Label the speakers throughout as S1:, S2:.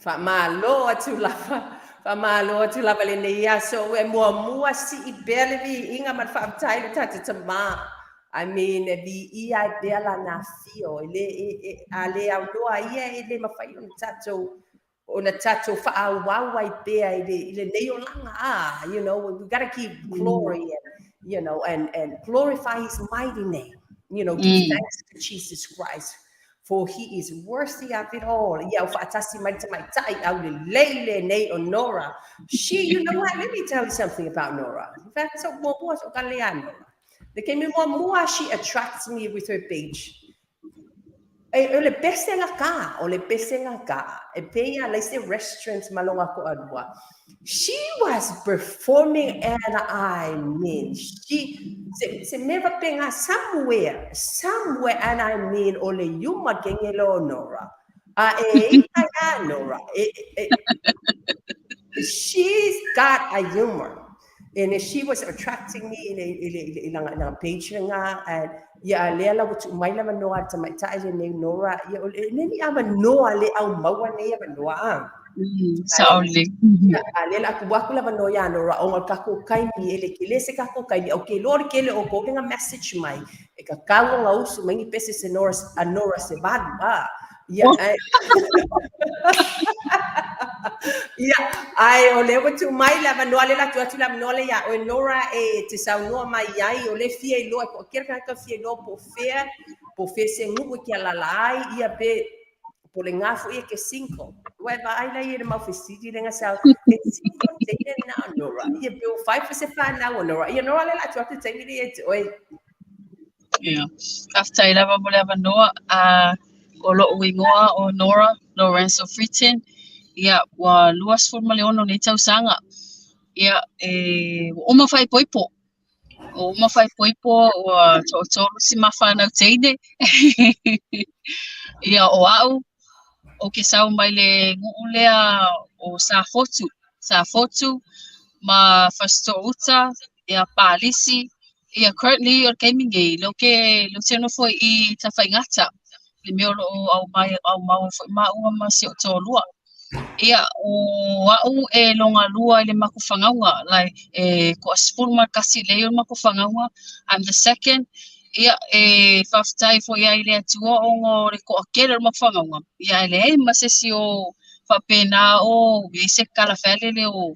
S1: Faamalo atu lava, faamalo atu lava lenei aso e muamua sii pea le viiga ma le faafetai i lo tatou Tama. I mean, e viia ai pea lana afio, e le, e, e, a le aunoa ia e le mafai ona tatou faaauau ai pea i lenei olaga. Ah, we gotta keep glory and glorify his mighty name. Give thanks to Jesus Christ, for he is worthy of it all. Ia, o faatasi mai le tamaitai au lelei lenei o Nora. She, you know what, let me tell you something about Nora. In fact, so muamua so ka lea Nora. Le taimi muamua, she attracts me with her page. E, o le pesega ka, o le pesega ka. E pei a se restaurant malonga ko alua. She was performing and I mean, she, se mea penga somewhere, somewhere, and I mean, o le yuma kengelo Nora. A e ika ya Nora. E, e, she's got a humor. And she was attracting me i le page nga and ia lea la ua mai la manoa tamaitai lenei Nora ia o le ni avanoa le au maua nei avanoa a.
S2: Saole.
S1: A lea la aku aku la manoa ia Nora o ngā kako kaimi e le kele se kako kaimi o ke lori kele o ko nga message mai e ka kau nga usu mai ni pese se Nora a Nora se valu a. Ia, ai. Ia, ai o le ua tu mai la manoa le la tu atu la manoa le ia o Nora e te saunoa mai ai o le fia i loa ko kere ka fia i loa po fea se ngu ki ala la ai ia pe po le ngafu ia ke single. Ua e vaai la ia le mau fesili le nga sau e single teine na Nora. Ia pe o fai se whanau o Nora. Ia Nora le la tu atu teine le e te oe.
S2: Ia. Faafetai lava mo le avanoa. O lo'u igoa o Nora, Lorenzo Fritton. Ia, ua 26 nei tausaga. Ia, e ua uma faaipoipo. Ua uma faaipoipo ua to'atolu si mafanau teine. Ia, o a'u, o ke sau mai le nuu lea o Safotu. Safotu ma Fasito'outa, ia Palisi. Ia, currently o le taimi nei, leo ke leo te nofo i Tafaigata. Le mea o loo au mai au mau foi maua ma si o toalua. Ia, o a'u e loga lua i le makufagauga, like e 11 lei o le makufagauga. I'm the second. Ia, e faafetai foi ai le Atua ona o le to'atele o le makufagauga. Ia, e leai ma se isi o faapena o i se kala fealele o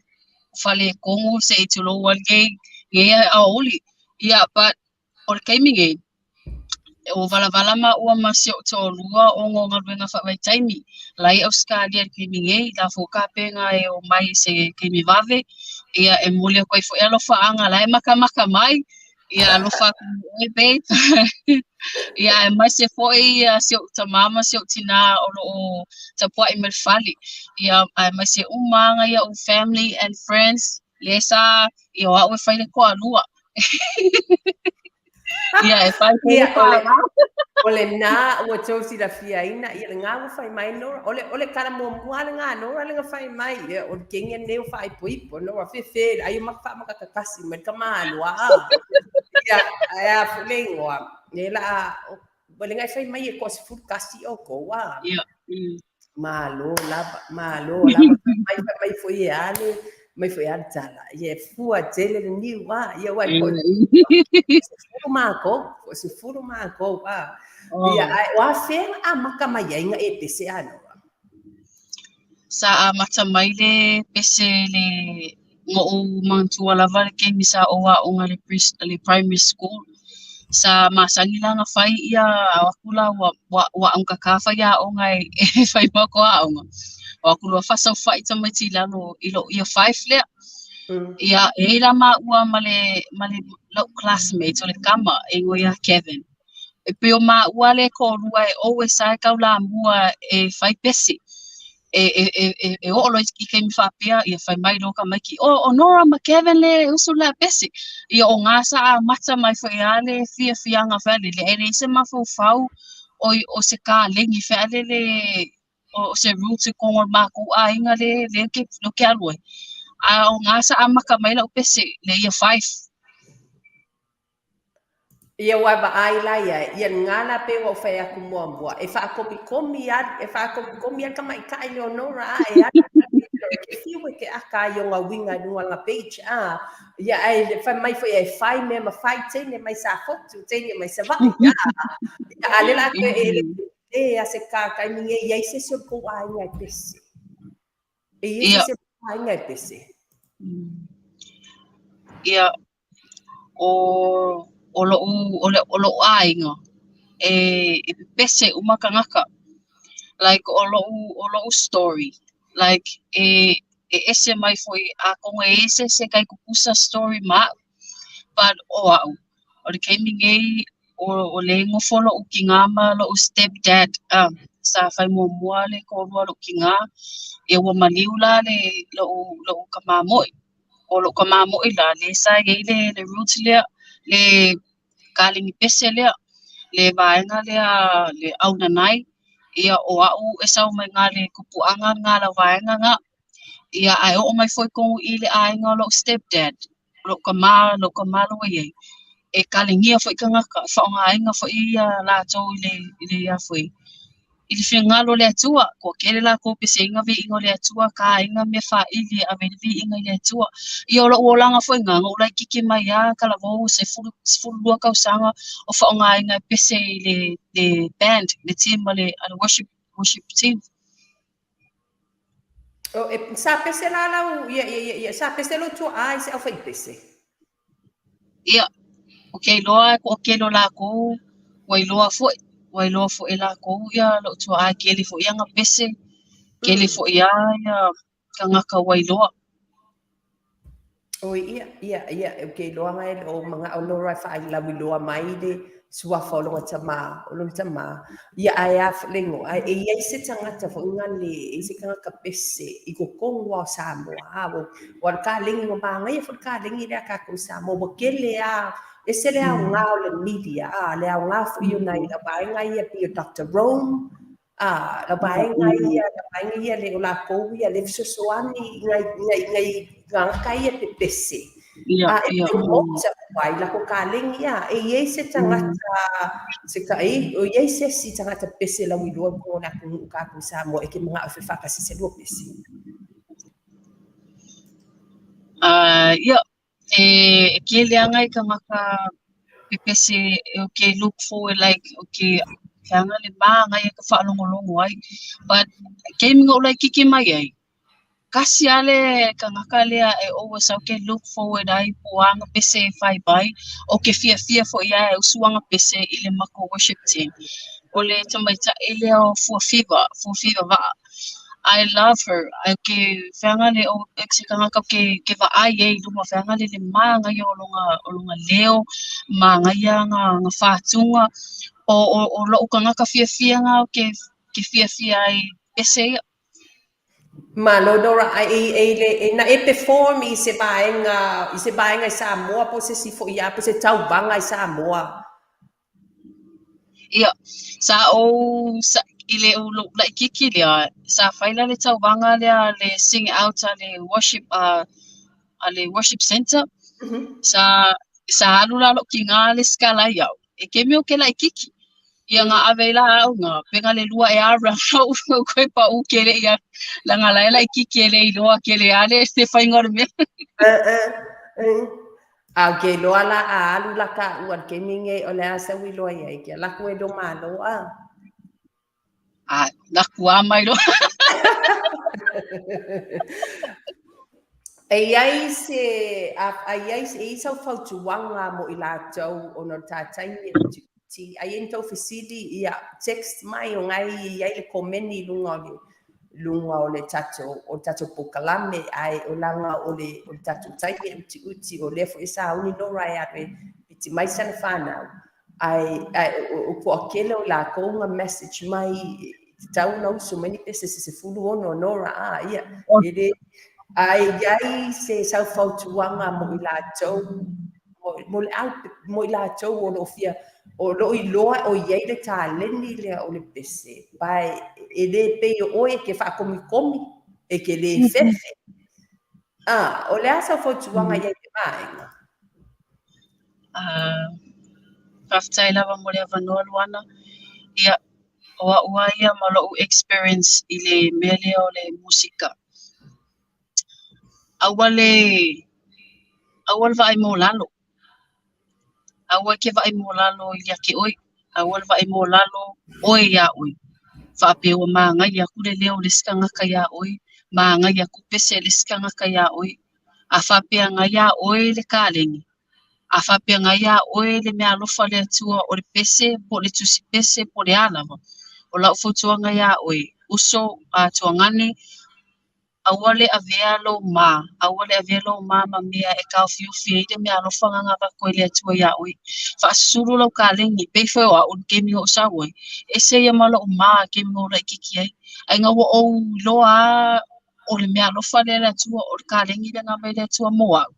S2: fale kongo se i tulou ai nei nei aoauli. Ia, but o le taimi nei, o valavala maua ma si o'u toalua ona o galuega faavaitaimi. La i Ausetalia i le taimi nei, la fou kapega e o mai i se taimi vave. Ia, e momoli atu ai foi alofaaga la e makamaka mai. Ia, alofa atu oe, babe. Ia, aemaise foi ia si o'u tamā ma si o'u tinā o loo tapua'i mai le fale. Ia, aemaise uma aga ia o family and friends, le sa ia o a'u e fai le toalua. Ia, e fai foi
S1: Ia,
S2: le toalua.
S1: O le nā ua tou silafiaina, ia le ngā ua fai mai Nora, o le kala muamua le ngā Nora le nga fai mai, ia, o le kenge nei o faaipoipo, Nora fefe, ai o maka whaamakakakasi mai ka mālua. Ia, ai a fu le ingoa, e la, o le ngai fai mai e ko se 11 o ko wa.
S2: Ia.
S1: Malo lava, malo lava, mai fai mai foi e ale, mai foi ale tala. Ia e fua tele le niu, a, ia wai ko 10 mākou, ko 10 mākou, a. Ia, ai, o a whenga a maka mai ai nga e pese a Nora.
S2: Sa amata mai le pese le ngo'u manatua lava le taimi sa ou a'oga le primary school. Sa masani la ona fai ia o atu la ua augata faiaoga e fai ma ko a'oga. O atu loa faasaufa'i tamaiti i lalo i lo'u year 5 lea. Ia, e ai la maua ma le la'u classmate o le tama e igoa ia Kevin. E pei o maua le toalua e always sa e taulamua e fai pese. E oo loa i taimi faapea, ia fai mai loa tamaiti, o Nora ma Kevin le usu le pese. Ia o gā sa amata mai foi a le fiafiaga fealele, e leai se mafaufau o se kalegi fealele o se roots i totonu o le matou aiga le ke alu ai. A o gā sa amata mai la'u pese le year 5.
S1: Ia ua vaai la ia, ia lena la pei ua ou fai atu muamua, e faakomikomi a, e faakomikomi a le tamaitai Leonora a e alu e ke fiu e ke aka ai i ona uiga i luga o lana page a. Ia ae fai mai foi e fai mea ma fai teine mai Safotu, teine mai Savaii a. Ia a lea la e le e a se ka taimi nei i ai se isi o le tou aiga e pese. E i ai se isi o le tou aiga e pese.
S2: Ia, o o loʻu o le o loʻu ʻaiga e e pepese uma kanaka. Like o loʻu o loʻu story, like e e ese mai foi atonu e ese se kaikupusa story ma aʻu. But ʻo aʻu, o le kaimi nei o o lea e nofo loʻu kinā ma loʻu step dad sa fai muamua le toalua o loʻu kinā, ia ua maliu la le loʻu loʻu kamamoʻi. ʻO loʻu kamamoʻi la, lea sa iai le le roots lea, le kalegi pese lea, le vaega lea le ʻaunanai, ia ʻo aʻu e sau mai na le tupuaga na la vaega na. Ia ae oo mai foi tonu i le ʻaiga o loʻu step dad, loʻu kama, loʻu kama la ua iai, e kalegia foi kanaka, e faaaogaina foi ia latou i le i le ia foi i le finagalo o le Atua, toatele latou peseina viiga o le Atua, taina mea faili e ave ai le viiga i le Atua. Ia o loʻu olaga foi na, na ou laititi mai a talavou 12 tausaga o faaaogaina e pese i le, le band, le team a le, a le worship, worship team.
S1: O, e, sa pese la lau, ia, ia, ia, ia, sa pese lou tua'a i se aufaipese?
S2: Ia, o ke iloa e toatele o lakou, ua iloa foi, ua iloa foi e lakou ia loʻu tua'a e kele foi ana pese, kele foi a ia kanaka ua iloa.
S1: Oi, ia, ia, ia, ou te iloa ngai o manaʻo Nora e faalauiloa mai le suafa o lona tamā, o lona tamā. Ia, ae a le igoa, ae e i ai se tagata foi na le, e i se tagata pese i totonu lava o Samoa, a ua, ua le kalegi, ua manaia foi le kalegi lea a tatou i Samoa, ua tele lava, ese le aoga o le media, a, le aoga foi o nai vaega ia pei o Doctor Rome, A, lau vaega ia, lau vaega ia le o lakou ia le fesoasoani i nai, nai, nai tagata ia pepese.
S2: Ia,
S1: A e
S2: ia.
S1: promote aku ai lako kalegi ia. E i ai se tagata, se ka, e, o i ai se isi tagata pepese lauiloa i totonu o le atunuu tatou i Samoa e ke manaʻo e fefaatasi se lua pese.
S2: Ah, ia, e, e kele a nai kanaka pepese e o ke look forward like o ke feaga le māngai e ka faalogologo ai. But kaimi na ou laikiki mai ai, kasi a le kanaka lea e always au ke look forward ai po o a na pese e fai mai, o ke fiafia foi ia e usu ana pese i le makou worship team. O le tamaitaʻi lea o Fuafiva, Fuafiva Vaa. I love her. Ai ke feaga le o se kanaka ke ke vaai ai i luma feaga le le māngaia o lona o lona leo, māngaia nga nga fātuga o o o loʻu kanaka fiafia na o ke ke fiafia ai pese ia.
S1: Malo Nora, ai e, e, le, e na e perform i se vaega i se vaega i Samoa po o se isi foi a po o se tauvaga i Samoa.
S2: Ia, sa ou sa, i le ou loʻu laʻikiki lea, sa fai la le tauvaga lea le sing out a le worship a a le worship center. Sa sa alu la loʻu kinā lesitala iaʻu, e kemi o ke laʻikiki. Ia nga ave ai la aʻu nga pega le lua e a round loʻu koe paʻu kele ia laga la e laʻikiki e le iloa kele a le le faiga o le mea.
S1: A ke iloa la a alu la ka ua le kemi nei o le a sau iloa iai ke ala aku e lo malo a.
S2: A naku a mai loa.
S1: E iai se a a iai se e iai sau fautuaga mo i latou ona o le ta taimi e utiuti a iai ni tou fesili ia text mai o ngai e iai le komeni i luga o le luga o le tatou o le tatou polokalame ae o laga o le o le tatou taimi e utiuti o lea foi e sauni Nora e alu e piti mai sana fanau ae ae o toatele o latou na message mai tatau ona usu mai ni pese se 16 Nora a ia e le ae iai se sau fautuaga mo i latou mo le au mo i latou o lo o fia o lo o iloa o i ai le taleni lea o le pese pae e le pei o oe e ke faakomikomi e ke le fefe a o le a sau fautuaga i ai le vaega?
S2: Ah, Faafetai lava mo le avanoa Luana. Ia, o a'u lava ia ma lo'u experience i le mea lea o le musika. Aua le, aua le vaai mōlalo. Aua e ke vaai mōlalo ia te oe. Aua le vaai mōlalo oe iā oe. Faapea ua magaia atu le leo o le isi tagata iā oe, magaia atu pese a le isi tagata iā oe. A faapea na iā oe le kaleni, a faapea na iā oe le meaalofa a le Atua o le pese po o le tusi pese po o le a lava, o la'u fautuaga iā oe, uso a tuagane, aua le avea lou ma, aua le avea lou ma ma mea e taofiofi ai le meaalofa na na avatu e le Atua iā oe. Faasusulu lau kaleni, pei foi o a'u i le taimi na ou sau ai, ese ia ma lo'u ma i le taimi na ou laitiiti ai. Ae ina ua ou iloa lava o le meaalofa lea a le Atua, o le kaleni lea na aumai e le Atua mo a'u,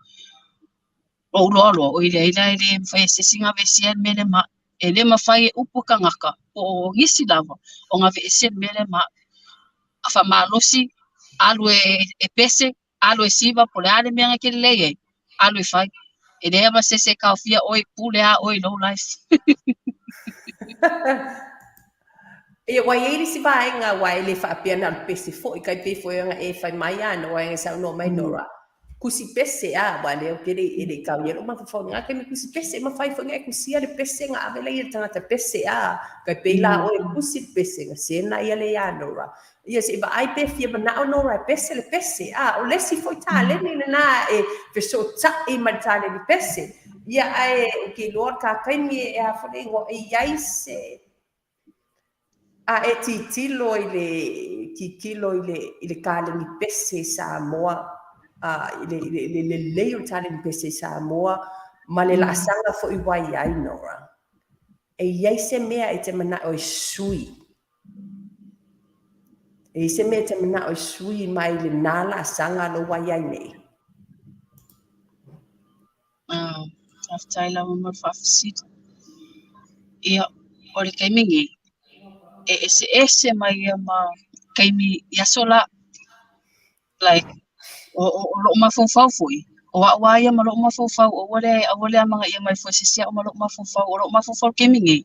S2: Ou loa loa, oi leai la e le mafai e se isi ona aveesea le mea lea ma a'u. E le mafai e upu a tagata po o nisi lava ona aveese le mea lea ma a'u. A faamalosi, alu e pese, alu e siva, po o le a le mea na e te lelei ai, alu e fai. E leai ma se isi e taofia oe, pule lava oe i lou life.
S1: Ia, ua i ai le isi vaega aua e le faapea na o le pese foi, tai pei foi ona e fai mai a aua e saunoa mai Nora, kusi pese a, aua lea ou te le e le i tau i ai lou mafaufau i lena taimi kusi pese, e mafai foi ona e kusia le pese ona ave lea i le tagata pese a, tai pei la oe e kusi le pese, ona send ia lea ia Nora. Ia se i vaai pe fia manao Nora e pese le pese a, o le isi foi taleni lena e fesootai ma le taleni pese. Ia ae ou te iloa o le ta taimi e a foi le igoa, e i ai se A e tilotilo i le tilotilo i le i le taleni pese i Samoa, a i le i le lelei o le taleni pese i Samoa ma le laasaga foi ua i ai Nora, e i ai se mea e te manao e sui? E i ai se mea e te manao e sui mai lena laasaga lea ua i ai nei?
S2: Ah, faafetai lava mo le faafesili. Ia, o le taimi nei, e eseese mai ia ma taimi i aso la. Like, o, o, o lo'u mafaufau foi, o a'u lava ia ma lo'u mafaufau, aua le, aua le amanaia mai foi e se isi a'u ma lo'u mafaufau. O lo'u mafaufau i le taimi nei,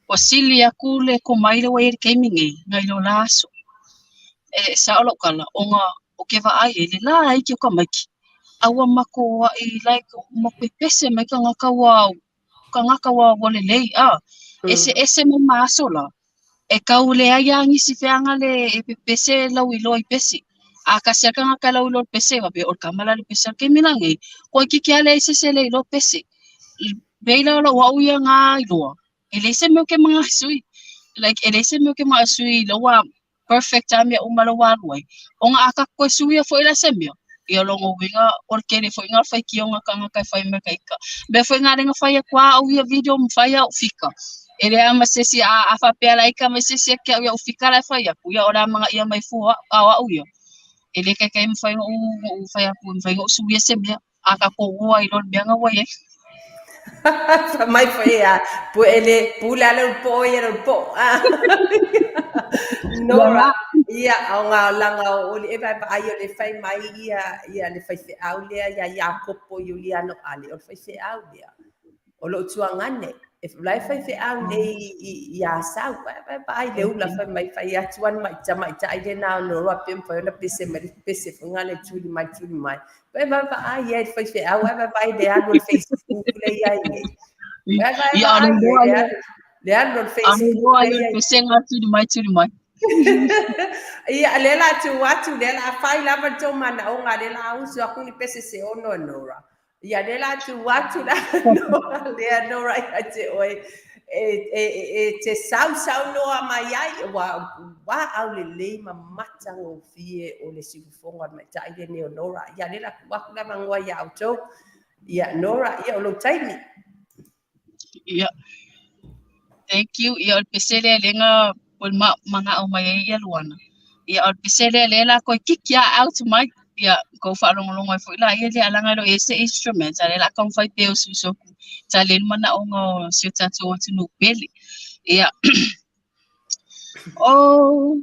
S2: ua sili atu le tomai lea ua i ai i le taimi nei, nai lo la aso. E sa'o lau tala, ona ou te vaai ai, le laiti o tamaiti, a ua matuai like ua pepese mai tagata ua tagata ua ua lelei a eseese mai ma aso la e tau leai lava nisi feaga le e pepese lauiloa i pese. A tasi lava le tagata e lauiloa i le pese faapea o le tama la le pese. A o le taimi lenei toeitiiti lava leai se isi e le iloa pese. Pei la o lou au ia na iloa e leai se mea ou te manao e sui. Like e leai se mea ou te manao e sui i lou perfect lava mea uma la ua alu ai. Ona a tatou toe suia foi la se mea, ia o lona uiga o le tele foi na o le faitioga a tagata e fai mai ka ika. Mea foi na lea na fai atu lava au ia video ma fai au fika. E leai lava ma se isi a, a faapea la ika mai se isi ia te au i au fika la e fai atu, ia o le a amanaia mai fua a o au ia. E le taitai mafai ona ou fai atu, e mafai ona ou suia se mea. A tatou ua ai loa i le mea na ua i ai.
S1: Fai mai foi a pule pule ale u po ia le po. Nora, ia o ngā langa o oli e vai ai o le fai mai ia ia le faifeau lea ia Iakopo Iuliano Ale o le faifeau lea. O lou tuagane, e la e faifeau nei i, i Asau, vai vai vaai le ula fai mai fai atu ana mai tamaitai lena o Nora pe mafai ona pese mai le pese foi ngā le tuli mai tuli mai. Vai vai vaai ai le faifeau, vai vai vaai le alu o le Facebook le i ai nei. Vai vai
S2: Ia, o le
S1: vaai
S2: iloa
S1: le
S2: ia.
S1: alu le alu o le
S2: A le
S1: Facebook
S2: iloa
S1: le
S2: ia
S1: i
S2: o le
S1: ai.
S2: pesega tuli mai tuli mai.
S1: Ia, lea la tu atu, lea la fai lava le tou manaoga, lea la usu aku ni pese se ono e Nora. Ia lea la tu atu la Nora lea Nora ia te oe e, e, e, te sausaunoa mai ai ua ua au lelei ma matagofie o le siufofoga o le maita'i lenei o Nora. Ia lea la tuu atu le avanoa iā outou. Ia Nora, ia o lou taimi.
S2: Ia. Thank you. Ia o le pese lea lea na manao mai ai ia Luana. Ia o le pese lea lea la toeitiiti lava out mai. Ia tou faalogologo ai foi laia lea leaga e le o i ai se instrument a o lea o le a taumafai pea e usuusu atu e tali ai le manaoga o si o tatou atunuu pele. Ia. Oh,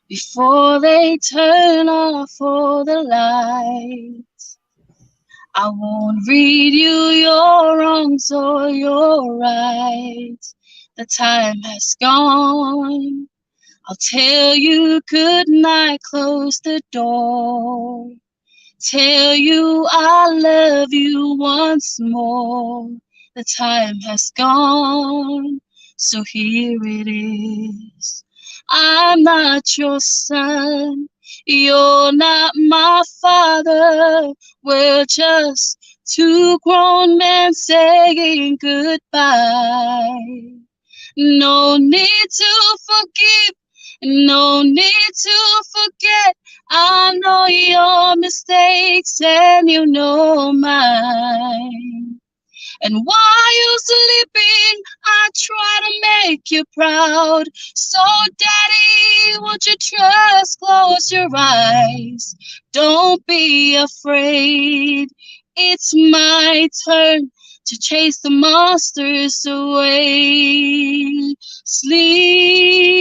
S2: before they turn off all the lights. I won't read you your wrongs or your rights. The time has gone. I'll tell you good night, close the door. Tell you I love you once more. The time has gone, so here it is. I'm not your son, you're not my father. We're just two grown men saying goodbye. No need to forgive, no need to forget. I know your mistakes and you know mine. And while you're sleeping, I try to make you proud. So, Daddy, won't you just close your eyes? Don't be afraid. It's my turn to chase the monsters away. Sleep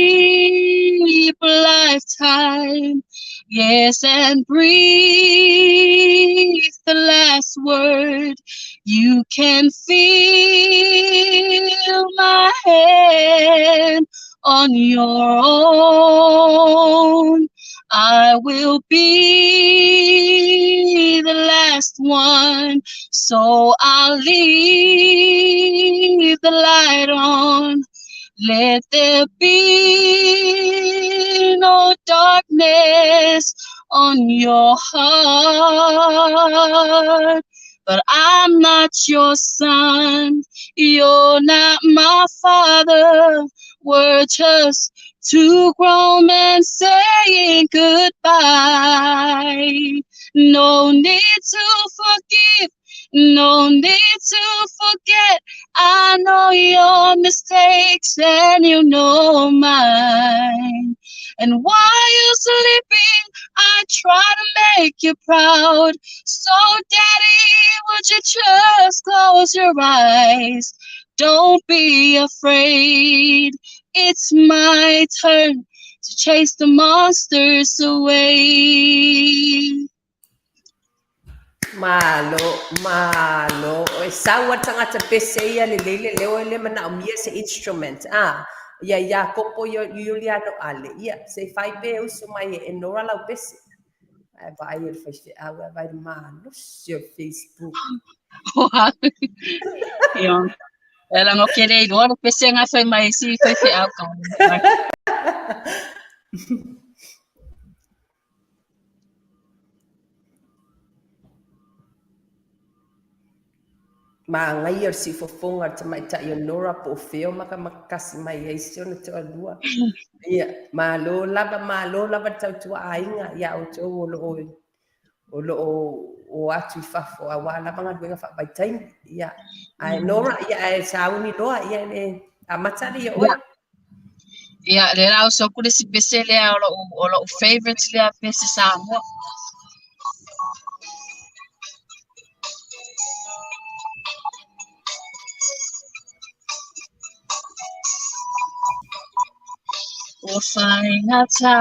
S2: a lifetime, yes, and breathe the last word. You can feel my hand on your own. I will be the last one, so I'll leave the light on. Let there be no darkness on your heart. But I'm not your son, you're not my father. We're just two grown men saying goodbye. No need to forgive, no need to forget. I know your mistakes and you know mine. And while you're sleeping, I try to make you proud. So, Daddy, would you just close your eyes? Don't be afraid. It's my turn to chase the monsters away.
S1: Malo, malo. E sau a tagata pese ia lelei le leo e le manaomia se instrument. Ah, ia Iakopo Iuliano Ale. Ia, se fai pe uso mai e Nora lau pese. Ae vaai e le faifeau, ae vaai le malosi o le Facebook.
S2: Ia. E laga ou te le iloa le pese na fai mai si faifeau ka.
S1: Māngaia o le siufofoga o le tamaitai o Nora po o fea o makamakasi mai ai si ona toalua. Ia, malo lava, malo lava le tautua aiga iā outou o lo o o lo o o atu i fafo aua lava galuega faavaitaimi. Ia, ae Nora, ia ae sauni loa, ia e amata alii ia oe.
S2: Ia, lea la uso atu le isi pese lea o lou favorite lea pese Samoa. Ua faigata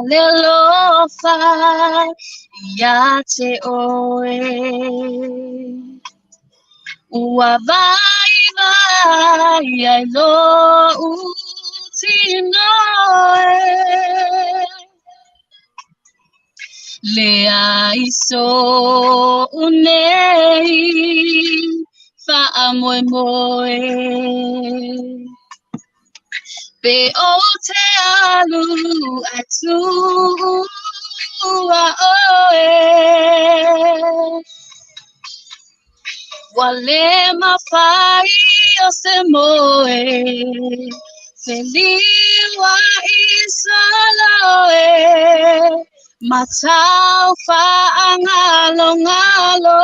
S2: le alofa ia te oe. Ua vaivai ai lo'u tino e. Leai so'u nei faamoemoe. Pe ou te alu ae tuua oe. Ua le mafai o se moe feliuaʻi solo e ma tau faʻagalogalo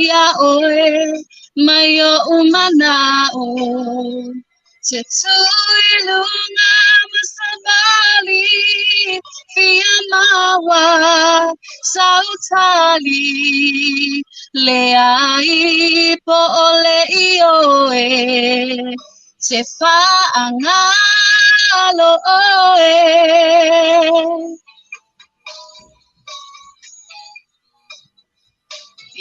S2: iā ʻoe mai oʻu manaʻo. Te tū i luga ma savali fia maua sau tali leai po ʻole i ʻoe te faʻagalo ʻoe.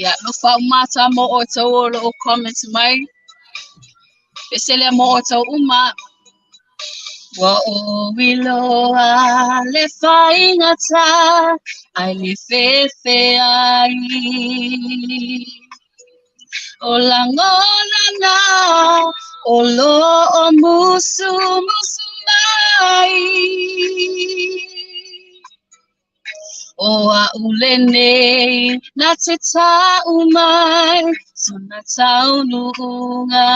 S2: Ia, alofa uma Samoa o outou o lo o comment mai. Pese lea mo outou uma. Ua ou iloa le faigata ae le fefe ai. O lagona na o lo o musumusu mai. O a'u lenei na te ta'u mai sona taunu'uga.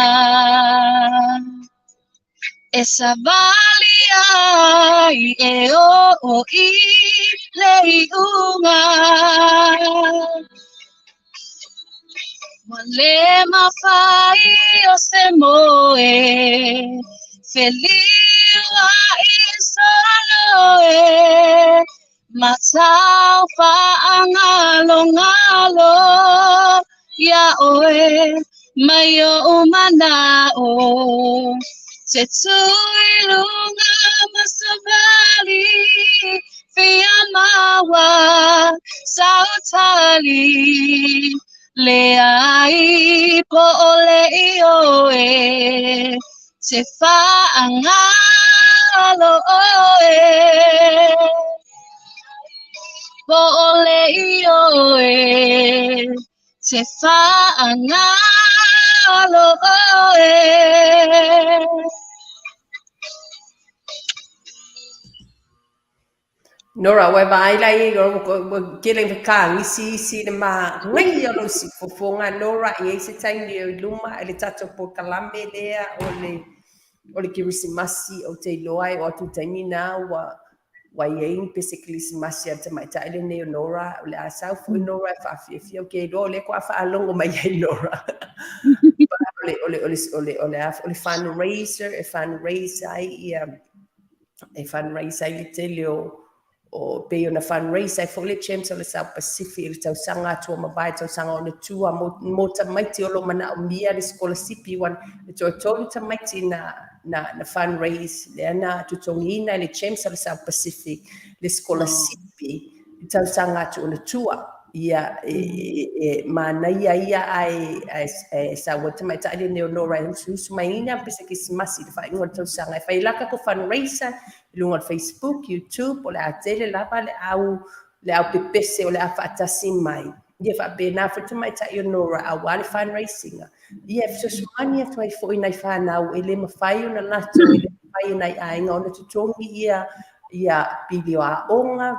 S2: E savali ai e o'o i le i'uga. Ua le mafai o se moe feliua'i solo e ma tau fa'agalogalo iā ʻoe mai o'u mana'o te tu i luga ma savali fia maua sau tali leai po o le ioe te fa'agalo ʻoe po o le ioe te fa'agalo ʻoe.
S1: Nora, ua e vaai la i ua tele ina kagisiisi le manaia o lou siufofoga. Nora, e i ai se taimi i luma i le tatou polokalame lea o le Kerisimasi, ou te iloa e oo atu i le taimi lena ua i ai ni pese Kerisimasi a le tamaitai lenei o Nora. O le a sau foi Nora e faafiafia. Ou te iloa o lea faatoa faalogo mai ai Nora. O le, o le, o le, o le, o le fundraiser, e fundraise ai ia, e fundraise ai le tele o pei ona fundraise ai foi le Champs o le South Pacific i le tausaga atu ua mavae, tausaga ona tua, mo tamaiti o lo o manaomia le sikolasipi. Ua e toatolu tamaiti na fundraise lea na totogiina i le Champs o le South Pacific le sikolasipi i tausaga atu ona tua. Ia, e manaia ia ae sau ai tamaitai lenei o Nora e husuhusu mai ina pese Kerisimasi i le faaiuga o le tausaga. E fai la tatou fundraiser i luga o le Facebook, YouTube, o le a tele lava le au pepese o le a faatasi mai. Ia faapena foi tamaitai o Nora aua le fundraising. Ia e fesoasoani atu ai foi nai fanau e le mafai ona latou, e le mafai e nai aiga ona totogi ia pili o aoga.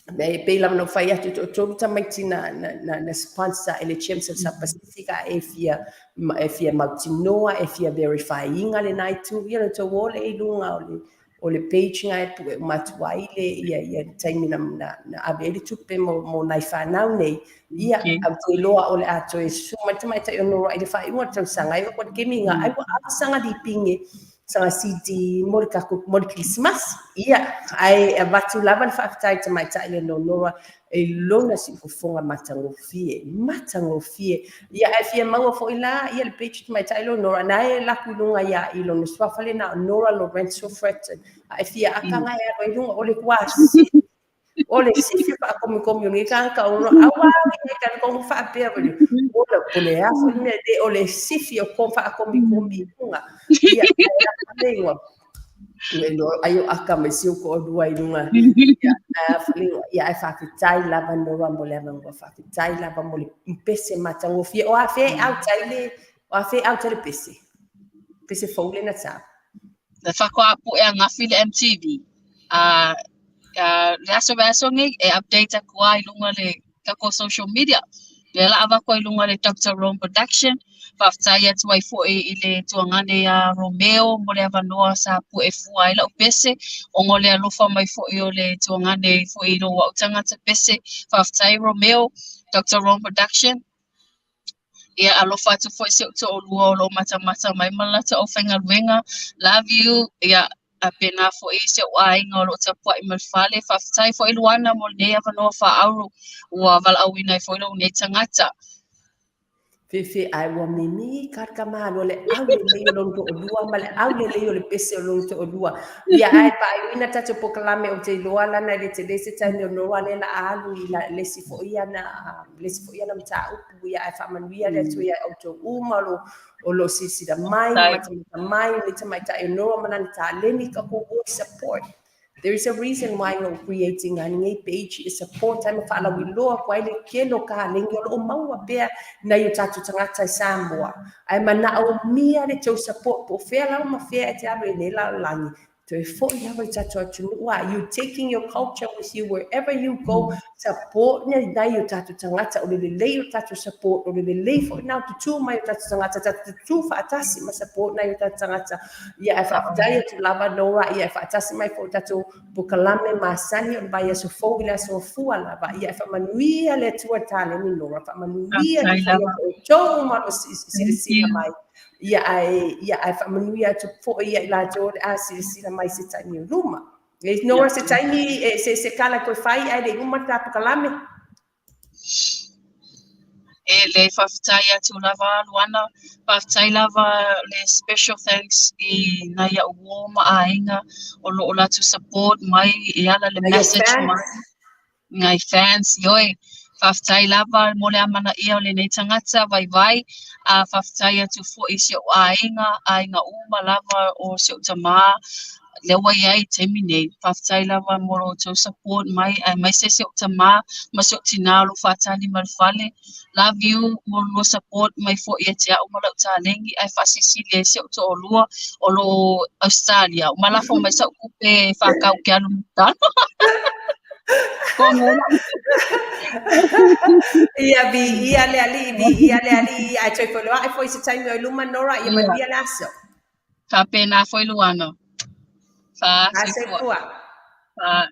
S1: E pei lava ona ou fai atu, toatolu tamaiti na sponsor e le Champs of South Pacific, a e fia mautinoa, e fia verify ina lena itu. Ia le tou o le i luga o le page nga e pue uma atu ai le ia le taimi na ave ai le tupe mo nai fanau nei. Ia, ou te iloa o le a toe susu mai le tamaitai o Nora i le faaiuga o le tausaga. Ai ua kemi nga ai ua ave saga lipine saga CD mo le tatou mo le Kerisimasi. Ia, ae avatu lava le faafetai tamaitai le Nora e lona siufofoga matagofie, matagofie. Ia, ae fia maua foi la ia le page tamaitai lo Nora na e laku i luga ia i lona suafa lena o Nora Lorenzo Fretton. Ae fia akanga e alo i luga o le kuasi o le sifi faakomikomi o lenei tagata o aua e ka ko faapea o le po le a foi mea le o le sifi o ko faakomikomi i luga. Ia, ae le lo ai o aka mai si o ko lua i luga. Ia, ia, ae faafetai lava Nora mo le avanoa, faafetai lava mo le pese matagofie. O afe au tai le o afe au tai le pese fou le na tau.
S2: Le faatoa pue ananafi le MTV. Le aso ve aso nei e update atu ai i luga le tatou social media. Lea la avatu ai i luga le Dr. Rome Production. Faafetai atu ai foi i le tuagane ia Romeo mo le avanoa sa pue fua ai lau pese. Ona o le alofa mai foi o le tuagane foi i lou au tagata pese. Faafetai Romeo, Dr. Rome Production. Ia, alofa atu foi si ou to'alua o lo o matamata mai ma le latou aufaigaluega. Love you. Ia, faapena foi si ou aiga o lo o tapua'i ma le fale. Faafetai foi Luana mo lenei avanoa faaauro ua valaauina ai foi lou nei tagata.
S1: Fefe, ae ua mimi ka le tamāloa le aulelei o lou toʻalua ma le aulelei o le pese o lou toʻalua. Ia ae faaiuina tatou polokalame ou te iloa lana e le tele se taimi o Noa lea la a alu i la, le isi foi ana, le isi foi ana mataupu. Ia ae faamanuia le Atua iā outou uma o lo, o lo o silasila mai, matamata mai, le tamaitai o Noa ma lana taleni ka voice support. There is a reason why we're creating a lenei page e support ai ma faalauiloa atu ai le tele o taleni o lo o maua pea nai o tatou tagata i Samoa. Ae manaomia le tou support po o fea lava ma fea e te alu i lenei lalolagi, toe foi lava i tatou atunuu a you taking your culture with you wherever you go, support nai o tatou tagata, o le lelei o tatou support, o le lelei foi na o tutū mai o tatou tagata, tatou tutū faatasi ma support nai o tatou tagata. Ia, ae faafetai atu lava Nora, ia e faatasi mai foi tatou polokalame masani o le vaiaso fou i le aso Gafua lava. Ia e faamanuia le Atua taleni Nora, faamanuia atu foi ia outou uma o silasila mai. Ia ae, ia ae faamanuia atu foi ia i latou o le a silasila mai se taimi o luma. E Nora, se taimi, e, se, se kala koe fai ae le i uma le ta polokalame.
S2: E le faafetai atu lava Luana, faafetai lava le special thanks i nai a'u uō ma aiga o lo o latou support mai e ala le message mai nai fans ioe. Faafetai lava mo le amanaia o lenei tagata vaivai, a faafetai atu foi i si o'u aiga, aiga uma lava o si o'u tamā lea ua i ai i le taimi nei. Faafetai lava mo lo outou support mai, aemaise si o'u tamā ma si o'u tinā o lo o faatali mai le fale. Love you mo lo lua support mai foi ia te a'u ma la'u taleni, ae faasilisili ai si o'u to'alua o lo o Australia. Ua lafo mai sa'u tupe e faatau ke alu ma
S1: Ia, viia le Alii, viia le Alii, ae toe feiloai foi se taimi o i luma Nora, ia manuia le aso.
S2: Faapena foi Luana.
S1: Fa, soifua. Fa.